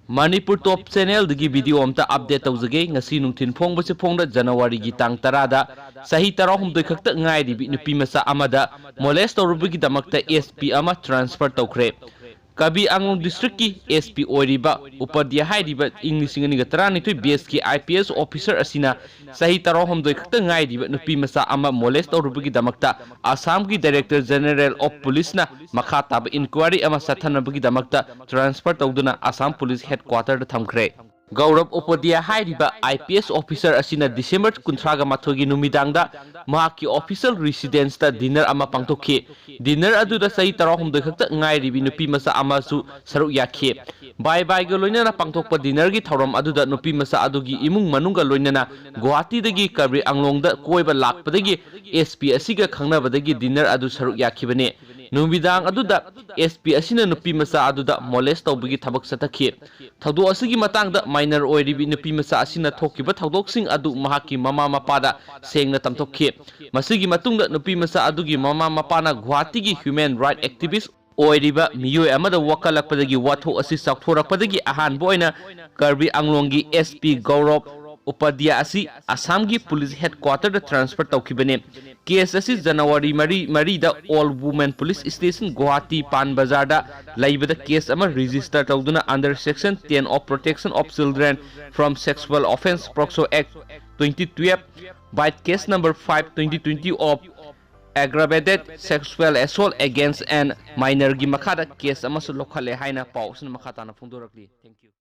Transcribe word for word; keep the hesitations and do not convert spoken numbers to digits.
ꯃꯅꯤꯄꯨꯔ ꯇꯣꯞ ꯆꯦꯅꯦꯜꯗꯒꯤ video ꯑꯝꯇ update ꯇꯧꯖꯒꯦ꯫ ꯉꯁꯤ ꯅꯨꯡꯊꯤꯜ ꯐꯣꯡꯕꯁꯤ ꯐꯣꯡꯗ ꯖꯅꯋꯥꯔꯤꯒꯤ ꯇꯥꯡ ꯇꯔꯥꯗ ꯆꯍꯤ ꯇꯔꯥꯍꯨꯝꯗꯣꯏ ꯈꯛꯇ ꯉꯥꯏꯔꯤꯕꯤ ꯅꯨꯄꯤ ꯃꯆꯥ ꯑꯃꯗ ꯃꯣꯂꯦꯁ ꯇꯧꯔꯨꯕꯒꯤꯗꯃꯛꯇ ꯑꯦꯁ ꯄꯤ ꯑꯃ ꯇ꯭ꯔꯥꯟꯁꯐꯔ ꯇꯧꯈ꯭ꯔꯦ꯫ ꯀꯥꯔꯕꯤ ꯑꯪꯂꯣꯡ ꯗꯤꯁꯇ꯭ꯔꯤꯛꯀꯤ ꯑꯦꯁ ꯄꯤ ꯑꯣꯏꯔꯤꯕ ꯎꯄꯥꯙ꯭ꯌꯥ ꯍꯥꯏꯔꯤꯕ ꯏꯪ ꯂꯤꯁꯤꯡ ꯑꯅꯤꯒ ꯇꯔꯥꯅꯤꯊꯣꯏ ꯕꯦꯁꯀꯤ ꯑꯥꯏ ꯄꯤ ꯑꯦꯁ ꯑꯣꯐꯤꯁꯔ ꯑꯁꯤꯅ ꯆꯍꯤ ꯇꯔꯥꯍꯨꯝꯗꯣꯏ ꯈꯛꯇ ꯉꯥꯏꯔꯤꯕ ꯅꯨꯄꯤ ꯃꯆꯥ ꯑꯃ ꯃꯣꯂꯦꯁ ꯇꯧꯔꯨꯕꯒꯤꯗꯃꯛꯇ ꯑꯁꯥꯝꯒꯤ ꯗꯥꯏꯔꯦꯛꯇꯔ ꯖꯦꯅꯔꯦꯜ ꯑꯣꯐ ꯄꯨꯂꯤꯁꯅ ꯃꯈꯥ ꯇꯥꯕ ꯏꯟꯀ꯭ꯋꯥꯏꯔꯤ ꯑꯃ ꯆꯠꯊꯅꯕꯒꯤꯗꯃꯛꯇ ꯇ꯭ꯔꯥꯟꯁꯐꯔ ꯇꯧꯗꯨꯅ ꯑꯁꯥꯝ ꯄꯨꯂꯤꯁ ꯍꯦꯗꯀ꯭ꯋꯥꯇꯔꯗ ꯊꯝꯈ꯭ꯔꯦ꯫ ꯒꯧꯔꯕ ꯎꯄꯥꯙ꯭ꯌꯥ ꯍꯥꯏꯔꯤꯕ ꯑꯥꯏ ꯄꯤ ꯑꯦꯁ ꯑꯣꯐꯤꯁꯔ ꯑꯁꯤꯅ ꯗꯤꯁꯦꯝꯕꯔ ꯀꯨꯟꯊ꯭ꯔꯥꯒ ꯃꯥꯊꯣꯏꯒꯤ ꯅꯨꯃꯤꯗꯥꯡꯗ ꯃꯍꯥꯛꯀꯤ ꯑꯣꯐꯤꯁꯤꯌꯦꯜ ꯔꯤꯁꯤꯗꯦꯟꯁꯇ ꯗꯤꯅꯔ ꯑꯃ ꯄꯥꯡꯊꯣꯛꯈꯤ꯫ ꯗꯤꯅꯔ ꯑꯗꯨꯗ ꯆꯍꯤ ꯇꯔꯥꯍꯨꯝꯗꯣꯏ ꯈꯛꯇ ꯉꯥꯏꯔꯤꯕꯤ ꯅꯨꯄꯤ ꯃꯆꯥ ꯑꯃꯁꯨ ꯁꯔꯨꯛ ꯌꯥꯈꯤ꯫ ꯕꯥꯏ ꯕꯥꯏꯒ ꯂꯣꯏꯅꯅ ꯄꯥꯡꯊꯣꯛꯄ ꯗꯤꯅꯔꯒꯤ ꯊꯧꯔꯝ ꯑꯗꯨꯗ ꯅꯨꯄꯤ ꯃꯆꯥ ꯑꯗꯨꯒꯤ ꯏꯃꯨꯡ ꯃꯅꯨꯡꯒ ꯂꯣꯏꯅꯅ ꯒꯨꯋꯥꯍꯥꯇꯤꯗꯒꯤ ꯀꯥꯔꯕꯤ ꯑꯪꯂꯣꯡꯗ ꯀꯣꯏꯕ ꯂꯥꯛꯄꯗꯒꯤ ꯑꯦꯁ ꯄꯤ ꯑꯁꯤꯒ ꯈꯪꯅꯕꯗꯒꯤ ꯗꯤꯅꯔ ꯑꯗꯨ ꯁꯔꯨꯛ ꯌꯥꯈꯤꯕꯅꯤ꯫ ꯅꯨꯃꯤꯗꯥꯡ ꯑꯗꯨꯗ ꯑꯦꯁ ꯄꯤ ꯑꯁꯤꯅ ꯅꯨꯄꯤ ꯃꯆꯥ ꯑꯗꯨꯗ ꯃꯣꯂꯦꯁ ꯇꯧꯕꯒꯤ ꯊꯕꯛ ꯆꯠꯊꯈꯤ꯫ ꯊꯧꯗꯣꯛ ꯑꯁꯤꯒꯤ ꯃꯇꯥꯡꯗ ꯃꯥꯏꯅꯔ ꯑꯣꯏꯔꯤꯕꯤ ꯅꯨꯄꯤ ꯃꯆꯥ ꯑꯁꯤꯅ ꯊꯣꯛꯈꯤꯕ ꯊꯧꯗꯣꯛꯁꯤꯡ ꯑꯗꯨ ꯃꯍꯥꯛꯀꯤ ꯃꯃꯥ ꯃꯄꯥꯗ ꯁꯦꯡꯅ ꯇꯝꯊꯣꯛꯈꯤ꯫ ꯃꯁꯤꯒꯤ ꯃꯇꯨꯡꯗ ꯅꯨꯄꯤ ꯃꯆꯥ ꯑꯗꯨꯒꯤ ꯃꯃꯥ ꯃꯄꯥꯅ ꯒꯨꯋꯥꯍꯥꯇꯤꯒꯤ ꯍ꯭ꯌꯨꯃꯦꯟ ꯔꯥꯏꯠ ꯑꯦꯛꯇꯤꯚꯤꯁ꯭ꯠ ꯑꯣꯏꯔꯤꯕ ꯃꯤꯑꯣꯏ ꯑꯃꯗ ꯋꯥꯀꯠꯂꯛꯄꯗꯒꯤ ꯋꯥꯊꯣꯛ ꯑꯁꯤ ꯆꯥꯎꯊꯣꯔꯛꯄꯗꯒꯤ ꯑꯍꯥꯟꯕ ꯑꯣꯏꯅ ꯀꯥꯔꯕꯤ ꯑꯪꯂꯣꯡꯒꯤ ꯑꯦꯁ ꯄꯤ ꯒꯧꯔꯕ ꯎꯄꯥꯙ꯭ꯌꯥ ꯑꯁꯤ ꯑꯁꯥꯝꯒꯤ ꯄꯨꯂꯤꯁ ꯍꯦꯗꯀ꯭ꯋꯥꯇꯔꯗ ꯇ꯭ꯔꯥꯟꯁꯐꯔ ꯇꯧꯈꯤꯕꯅꯤ꯫ ꯀꯦꯁ ꯑꯁꯤ ꯖꯅꯋꯥꯔꯤ ꯃꯔꯤ, ꯃꯔꯤꯗ all women police station Guwahati ꯄꯥꯟ ꯕꯖꯥꯔꯗ ꯂꯩꯕꯗ ꯀꯦꯁ ꯑꯃ ꯔꯦꯖꯤꯁꯇꯔ ꯇꯧꯗꯨꯅ under section ten of Protection of Children from Sexual Offence, POCSO Act twenty twelve, by case number five twenty twenty of aggravated sexual assault against an minorꯒꯤ ꯃꯈꯥꯗ case ꯑꯃꯁꯨ ꯂꯧꯈꯠꯂꯦ ꯍꯥꯏꯅ ꯄꯥꯎ ꯑꯁꯤꯅ ꯃꯈꯥ ꯇꯥꯅ ꯐꯣꯡꯗꯣꯔꯛꯂꯤ꯫ Thank you.